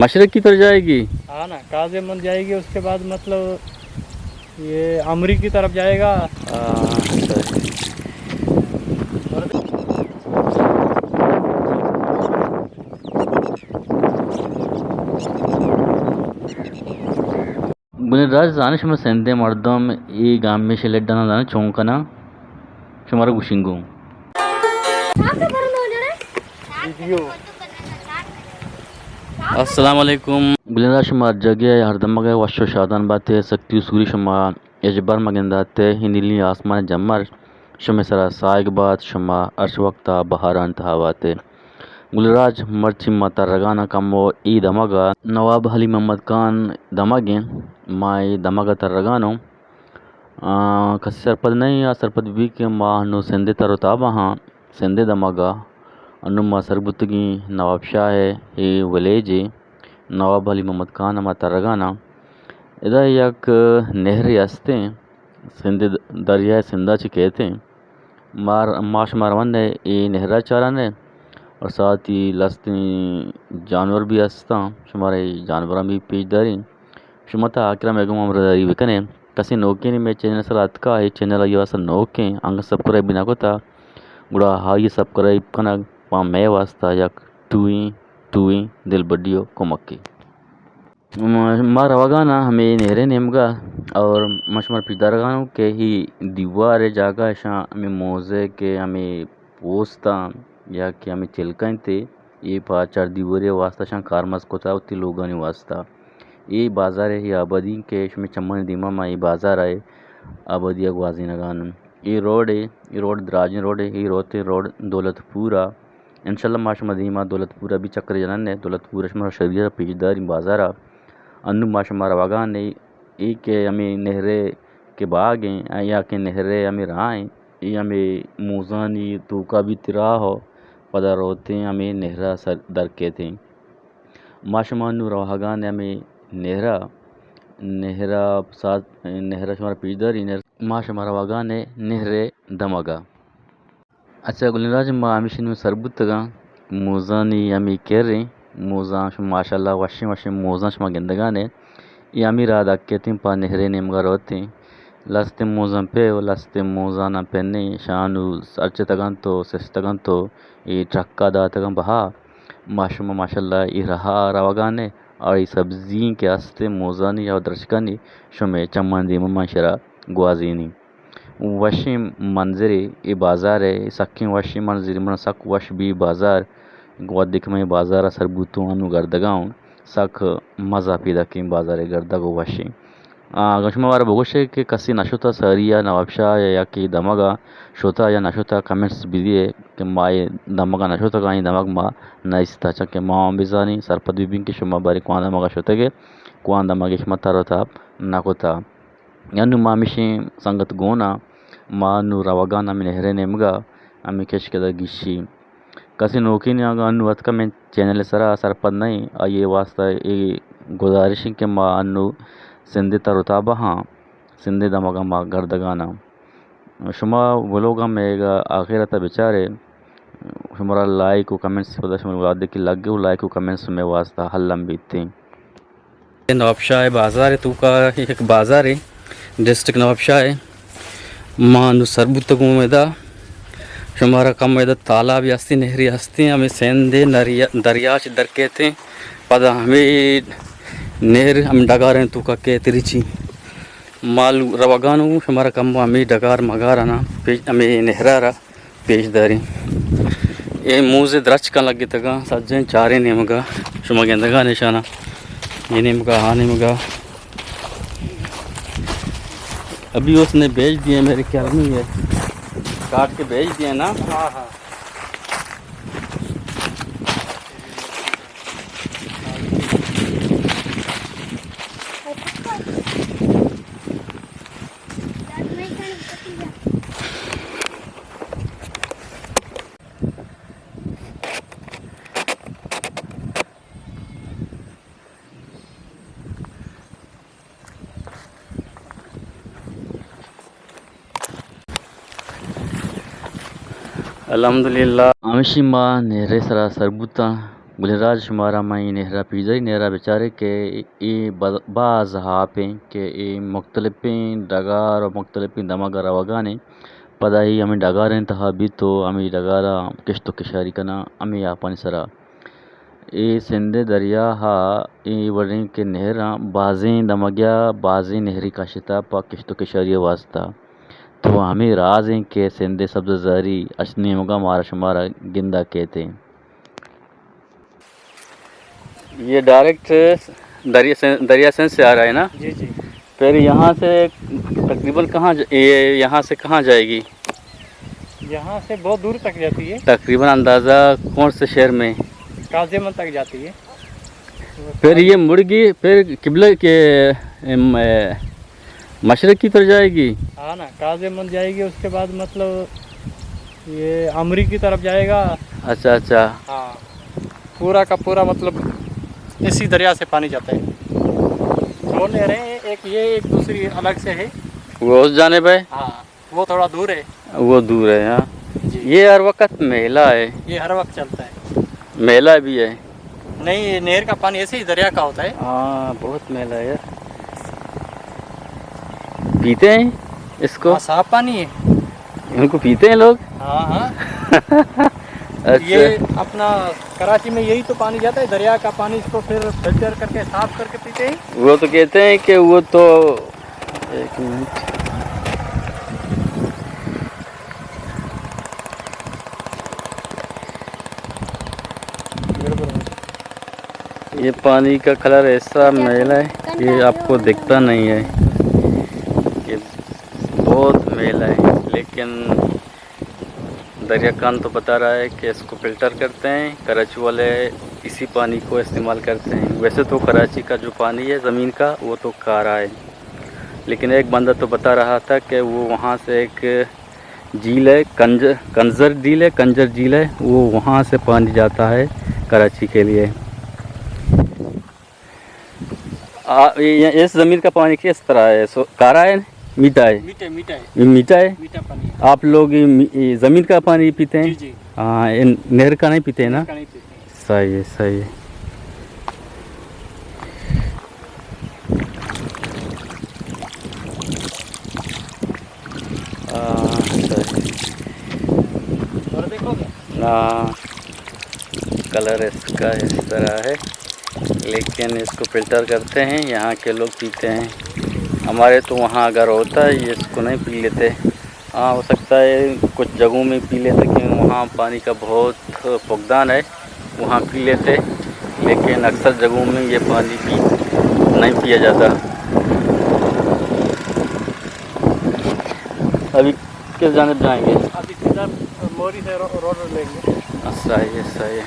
مشرق کی طرف جائے گی؟ ہاں نا، کازم بند جائے گی، اس کے بعد مطلب یہ امری کی طرف جائے گا۔ ہاں، اچھا۔ گلیں راج، زانے شما سندھ ءِ مردم اے گامیش لڈانا زانے چون کناں؟ شمارا گوشنگوں۔ السلام علیکم۔ گلیں راج، شما ہر جاگہ ءَ ہر دمگ ءَ وش و شادان باتے، سکتی و سوری شما ہچبر مگنداتے، اے نیلیں آسمان ءِ جمر شمئے سرا ساہگ بات، شما ہرچ وقت ءَ بہارانی تہا باتے۔ گل راج، مرچی ما ترگاناں کمو اے دمگ ءَ، نواب علی محمد خان دمگ ایں، ما اے دمگ ءَ ترگانوں۔ آ، کسی سرپد نہ ایں، آ سرپد بی کہ ما انوں سندھ ءِ تر و تاب ءَ آں، سندھ ءِ دمگ ءَ۔ انوں ما سر بوتگیں نواب شاہ ءِ اے ویلیج ءَ، نواب علی محمد خان ءَ ما ترگاناں۔ ادا یک نہرے استیں، سندھ ءِ، دریائے سندھ ءَ چہ کیتیں۔ ما، ما شما روان ءَ اے نہر ءَ چاران ءَ، اور ساتھی لستیں جانور بھی استاں، شمارا اے جانوراں بھی پیش داریں۔ شما تا آخر ءَ مئے گوما ہمراہداری بکنے۔ کسے نوکیں مئے چینل ءِ سرا اتکا، اے چینل آئی واسطہ نوکیں، انگت سبسکرائب بھی نہ کتا، گڑا آئی سبسکرائب کنگ پہ مئے واسطہ یک ٹوئیں، ٹوئیں دلبڈی و کمکے۔ ما، ما روگان آں ہمے نہرے نیمگا، اور ما شمارا پیش دارگانوں کہ ہی دیوار ءِ جاگہ اشاں ہمے موزے کہ ہمے پوستاں یا کہ ہمے چلکاں انت، اے پہ چاردیواری ءِ واسطہ اشاں کارمرز کتا وتی لوگانی واسطہ۔ اے بازار ءِ ہی آبادی کہ شمے چمانی دیما ما اے بازار ءِ آبادی ءَ گوازینگان۔ اے روڈ ءَ، اے روڈ دراجیں روڈ ءَ، اے روتیں روڈ دولت پور ءَ۔ انشاءاللہ ما شما دیما دولت پور ءَ بھی چکرے جنن ءَ، دولت پور ءَ شما شریعت پیش داریں بازار ءَ۔ انوں ما شما روگان ءَ اے کہ ہمے نہرے کہ باگ ایں یا کہ نہرے ہمے راہ ایں، اے ہمے موزانی توکا بیت راہ ءُ پدا روتیں ہمے نہرا سر در کیتیں۔ ما شما نوں روہگان ہمے نہرا، نہرا ساتھ، نہرا شمارا پیش داریں، نہر، ما شما روہگان نہرے دمگا۔ اچھا گلیں راج، ما ہمیشی نوں سر بوتگاں، موزانی ہمے کریں، موزاں شما ماشاءاللہ وشیں وشیں موزاں شما گندگانے۔ اے ہمے راہ دکیتیں پہ نہرے نیمگا روتیں۔ لستیں موزاں پہ و لستیں موزاناں پہ نیں، شاں نوں سرچتگنت و سستگنت و اے ٹرکا داتگاں بہا۔ ما شما ماشاءاللہ اے راہا روگانے، اور اے سبزی کہ استیں موزانی یا درچکانی شمے چمانی دیما ما شرا گوازینیں۔ وشیں منظرے اے بازار ءِ، سکیں وشیں منظرے، من سک وش بی بازار۔ وھدے کہ من اے بازار ءَ سر بوتوں انوں گردگا اوں، سک مزہ پیداکیں بازار ءِ گردگ و وشیں۔ آ، اگاں شما مارا بگوشے کہ کسے نشتہ ساری ءَ نواب شاہ ءَ یا کہ دمگ ءَ شتہ یا نشتہ، کمنٹس بدیے کہ ما اے دمگ ءَ نشتگاں، اے دمگ ما نیستہ، چہ کہ ما ہم بزانیں، سرپد ببیں کہ شما باریں کواں دمگ ءَ شتگے، کواں دمگ ءَ شما تر و تاب نکتہ۔ انوں ما ہمیشیں سنگت گون آں، ما انوں روگان ہمے نہرے نیمگا، ہمے کشک ءَ گیشی۔ کسے نوکیں اگاں انوں اتکا مئے چینل ءِ سرا سرپد نہ ایں، آئی ءِ واسطہ اے گزارش ایں کہ ما انوں سندھ ءِ تر و تابا آں، سندھ ءِ دمگا ما گردگان آں۔ شما ولوگاں مئیگا آخر ءَ تا بچارے، شمارا لائک و کمنٹس پدا شمارا وھدے کہ لگے و لائک و کمنٹس مئے واسطہ الم بیتیں۔ نواب شاہ ءِ بازار ءِ توکا یک بازارے، ڈسٹرکٹ نواب شاہ ءِ۔ ما نوں سر بوتگوں ادا، شمارا کم ادا تالابے ہستیں، نہرے ہستیں، ہمے سندھ ءِ نریا-، دریا چہ در کیتیں، پدا ہمے نہر ہمے ڈگارانی توکا کیت ریچی۔ ما روگانوں، شمارا کم ہمے ڈگار مگاراناں پیش، ہمے نہرا را پیش داریں۔ اے موز ءِ درچکاں لگتگاں، سجہیں چاریں نیمگا، شما گندگا نشاناں، اے نیمگا، آ نیمگا۔ ابھی اس نے بیچ دیے، میرے خیال میں یہ کاٹ کے بیچ دیے نا۔ ہاں، ہاں۔ الحمدللہ۔ ہمیشی ما نہرے سرا سر بوتاں، گلیں راج، شمارا من اے نہر ءَ پیش داری، نہر ءَ بچارے کہ اے ب-، باز آپ ایں کہ اے مختلفیں ڈگار ءُ مختلفیں دمگ ءَ روگا ایں۔ پدا اے ہمے ڈگارانی تہا بیت ءُ ہمے ڈگار ءَ کشت ءُ کشاری کناں ہمے آپانی سرا۔ اے سندھ ءِ دریا ءَ اے وڑیں کہ نہراں بازیں دمگے ءَ بازیں نہرے کشتہ پہ کشت ءُ کشاری ءِ واستہ۔ تو ہمے راز ایں کہ سندھ ءِ سبزہ زاری اچ نیمگا مارا شمارا گندا کیت ایں۔ یہ ڈائریکٹ دریا سن-، دریا سندھ سے آ رہا ہے نا؟ جی، جی۔ پھر یہاں سے تقریباً کہاں ج-، یہ یہاں سے کہاں جائے گی؟ یہاں سے بہت دور تک جاتی ہے۔ تقریباً اندازہ کون سے شہر میں؟ قازی مند تک جاتی ہے۔ پھر یہ مڑ گئی، پھر قبلہ کے، ام، اے، مشرق کی طرف جائے گی؟ ہاں نا، قازی مند جائے گی، اس کے بعد مطلب یہ امری کی طرف جائے گا۔ اچھا، اچھا۔ ہاں، پورا کا پورا مطلب اسی دریا سے پانی جاتا ہے۔ دو نہریں ہیں، ایک یہ، ایک دوسری الگ سے ہے۔ وہ اس جانب ہے؟ ہاں، وہ تھوڑا دور ہے۔ وہ دور ہے، ہاں۔ جی۔ یہ ہر وقت میلہ ہے۔ یہ ہر وقت چلتا ہے۔ میلہ بھی ہے۔ نہیں، یہ نہر کا پانی ایسے ہی دریا کا ہوتا ہے۔ ہاں، بہت میلہ ہے۔ پیتے ہیں اس کو؟ ہاں، صاف پانی ہے۔ ان کو پیتے ہیں لوگ؟ ہاں، ہاں۔ اچھا۔ یہ اپنا کراچی میں یہی تو پانی جاتا ہے، دریا کا پانی، اس کو پھر فلٹر کر کے صاف کر کے پیتے ہیں۔ وہ تو کہتے ہیں کہ وہ تو، ایک منٹ۔ یہ پانی کا کلر ایسا میلا ہے کہ آپ کو دکھتا نہیں ہے، کہ بہت میلا ہے، لیکن دریا خان تو بتا رہا ہے کہ اس کو فلٹر کرتے ہیں، کراچی والے اسی پانی کو استعمال کرتے ہیں۔ ویسے تو کراچی کا جو پانی ہے زمین کا، وہ تو کھارا ہے، لیکن ایک بندہ تو بتا رہا تھا کہ وہ وہاں سے ایک جھیل ہے، کنج-، کنزر جھیل ہے، کنجر جھیل ہے، وہ وہاں سے پانی جاتا ہے کراچی کے لیے۔ آ، یہ، اس زمین کا پانی کس طرح ہے؟ سو-، کھارا ہے، میٹھا ہے؟ میٹھا، میٹھا ہے۔ یہ میٹھا ہے؟ میٹھا پانی ہے۔ آپ لوگ یہ می-، یہ زمین کا پانی پیتے ہیں؟ جی، جی۔ ہاں، یہ نہر کا نہیں پیتے ہیں نا؟ نہر کا نہیں پیتے ہیں۔ صحیح ہے، صحیح ہے۔ ہاں، صحیح۔ اور دیکھو گے؟ ہاں، کلر اس کا اس طرح ہے، لیکن اس کو فلٹر کرتے ہیں، یہاں کے لوگ پیتے ہیں۔ ہمارے تو وہاں اگر ہوتا ہے، یہ اس کو نہیں پی لیتے۔ ہاں، ہو سکتا ہے کچھ جگہوں میں پی لیتے، لیکن وہاں پانی کا بہت فقدان ہے، وہاں پی لیتے، لیکن اکثر جگہوں میں یہ پانی بھی نہیں پیا جاتا۔ ابھی کس جانب جائیں گے؟ ابھی سیدھا موری سے رو-، روڈ لیں گے۔ صحیح ہے، صحیح ہے۔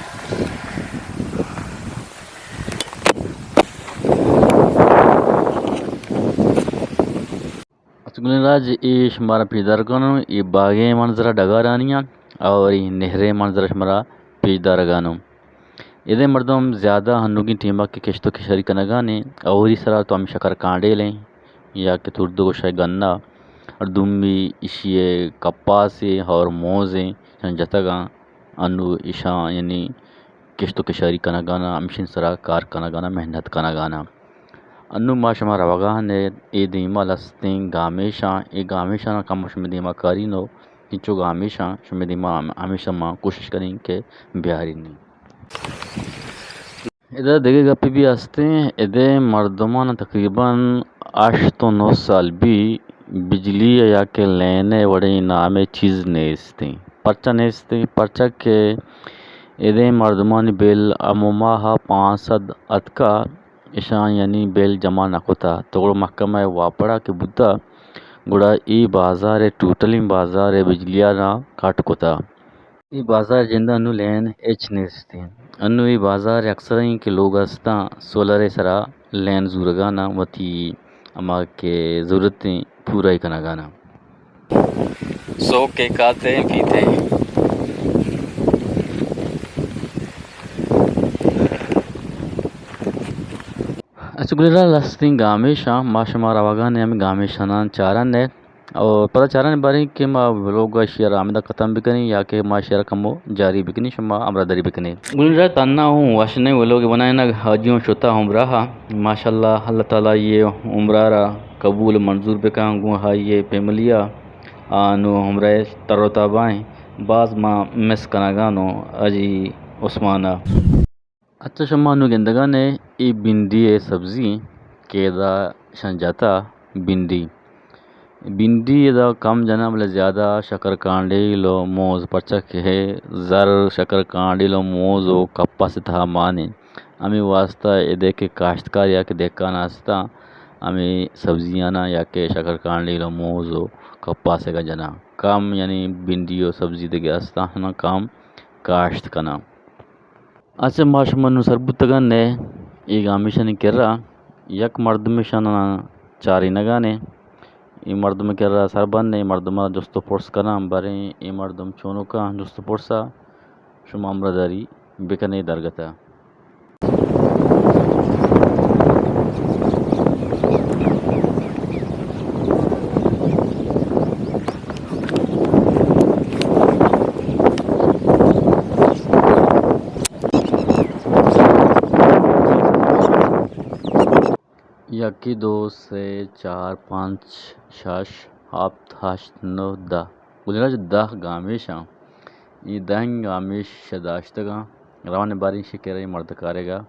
اچھا گلیں راج، اے شمارا پیش دارگانوں، اے باغیں منظرہ ڈگارانی آں اور اے نہریں منظرہ شمارا پیش دارگانوں۔ ادے مردم زیادہ ہنوگیں ٹیما کہ کشت و کشاری کنگانے، اولی سرا تو ہمیشہ کر کانڈیل ایں یا کہ تو اردو گوشئے گنا، اور دومی ایشی کپاسے اور موزیں، شان جتگاں انو ایشاں یعنی کشت و کشاری کنگانا، ہمشین سرا کار کنگانا، محنت کنگانا۔ انوں ما شما روگا ایں اے دیما لستیں گامیشاں، اے گامیشاں کم شمے دیما کارینو، انچو گامیشاں شمے دیما ہم-، ہمیشہ ما کوشش کنیں کہ بیارینیں۔ ادا دگہ گپے بھی ہستیں، ادے مردمان تقریباً ہشت و نو سال بھی بجلی یا کہ لین وڑیں نامے چیز نیستیں۔ پرچا نیستیں؟ پرچا کہ ادے مردمانی بل ہمو ماہ پانچ سد اتکا، اشاں یعنی بل جمع نہ کتا، تو گڑا محکمہ واپڈا کہ بوتا، گڑا ای بازار ٹوٹلیں بازار بجلیا نا کٹ کتا۔ ای بازار جندا انو لین ہچ نیستیں۔ انو ای بازار اکثر ایں کہ لوگ ہستاں سولر سرا لین زورگانا وتی ہما کہ ضرورتیں پورائی کنگانا۔ سوک کے کھاتے ہیں، پیتے ہیں۔ اچھا گلیں راج، لستیں گامیشاں، ما شما روگانے ہمے گامیشاناں چارنے۔ اور پدا چاران باریں کہ ما ولوگ ءَ شیئر ہمدا ختم بکنیں یا کہ ما شیئر کمو جاری بکنیں، شما ہمراہ داری بکنیں۔ گلیں راج تہنا ہوں وش نہ ایں ولوگ بنائینگ، حاجی ہوں شتا عمرہ ءَ۔ ماشاءاللہ، اللہ تعالیٰ یہ عمرہ را قبول منظور بکن، گوں ہائی فیملی ءَ آنو ہمراہ تر و تابائیں۔ باز ما مس کنگانو حاجی عثمان ءَ۔ اچھا، شما نوں گندگان ئے، اے بھنڈی ءِ سبزی ایں کہ ادا شاں جتا بھنڈی۔ بھنڈی ادا کم جناں، بلے زیادہ شکر کانڈیل و موز، پرچا کہ زر شکر کانڈیل و موز و کپاس ءِ تہا مان ایں۔ ہمے واسطہ ادے کہ کاشتکار یا کہ دہکان ہستاں، ہمے سبزیاناں یا کہ شکر کانڈیل و موز و کپاس ءَ جناں۔ کم یعنی بھنڈی و سبزی دگہ ہستاں، ہناں کم کاشت کناں۔ اچھا، ما شما نوں سر بوتگان ئے اے گامیشانی کرا، یک مردمے شاناں چارینگان ئے۔ اے مردم کرا سر بند ئے، اے مردم ءَ جست و پرس کناں، باریں اے مردم چونکا جست و پرسا شما ہمراہ داری بکنے درگتا۔ یکے، دو، سے، چار، پنچ، شش، ہپت، ہشت، نو، دہ۔ گلیں راج دہ گامیشاں۔ اے دہیں گامیش داشتگاں۔ روان باریں شکر اے مرد کارگا۔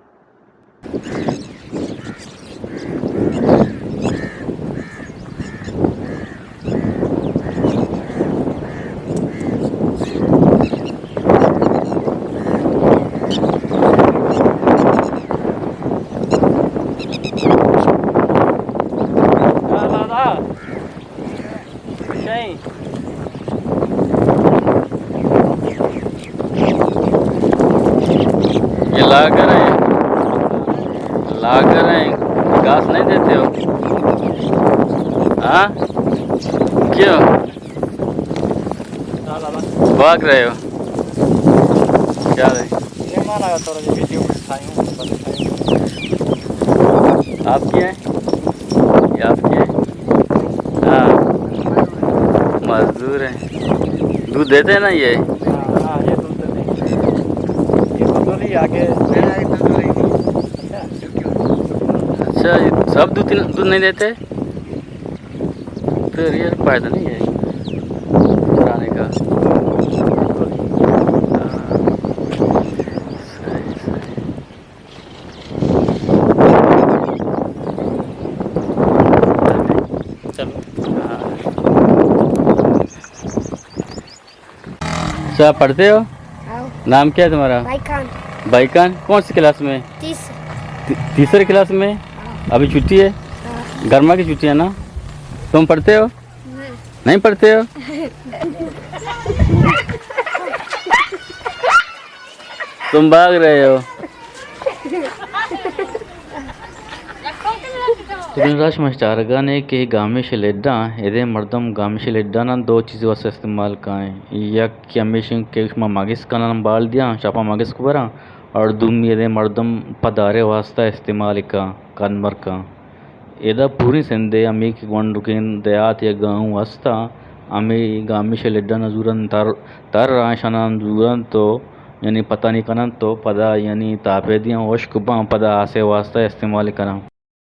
یہ لاگر ہیں، لاگر ہیں، گھاس نہیں دیتے ہو؟ ہاں؟ کیوں؟ بھاگ رہے ہو؟ کیا رہے؟ مہمان آیا تھا، ویڈیو میں کھائی ہوں، بس کھائی ہوں۔ آپ کی ہیں؟ یہ آپ کی ہیں؟ ہاں۔ مزدور ہیں۔ دودھ دیتے ہیں نا یہ؟ ہاں، ہاں، یہ دودھ دیتے ہیں۔ یہ بزولی آگے۔ اچھا۔ اچھا، یہ سب دودھ، دودھ نہیں دیتے؟ پھر یہ فائدہ نہیں ہے چرانے کا۔ ہاں۔ صحیح، صحیح۔ چلو۔ ہاں۔ اچھا، پڑھتے ہو؟ ہاں۔ نام کیا ہے تمہارا؟ بائیکان۔ بائیکان، کون سی کلاس میں؟ تیسری۔ تی-، تیسری کلاس میں؟ ہاں۔ ابھی چھٹی ہے؟ ہاں۔ گرما کی چھٹی ہے نا؟ تم پڑھتے ہو؟ نہیں۔ نہیں پڑھتے ہو؟ تم بھاگ رہے ہو۔ تو دن راش مشتارگانے کہ گامیش لڈاں، ادے مردم گامیش لڈانا دو چیز واسطہ استعمال کائیں۔ یک کہ ہمیش کہ شما مگس کنن بال دیاں، شاپا مگس کو براں، اور دومی ادے مردم پدارے واسطہ استعمال کاں، کنمر کاں۔ ادا پوری سندھ ء ہمے کہ گونڈکیں دیہات یا گاؤں ہستاں، ہمے گامیش ء لڈان ء زورنت، تر، تر آشاناں زورنت و یعنی پتانی کننت و پدا یعنی تاپے دیاں ہشک باں، پدا آسے واسطہ استعمال کناں۔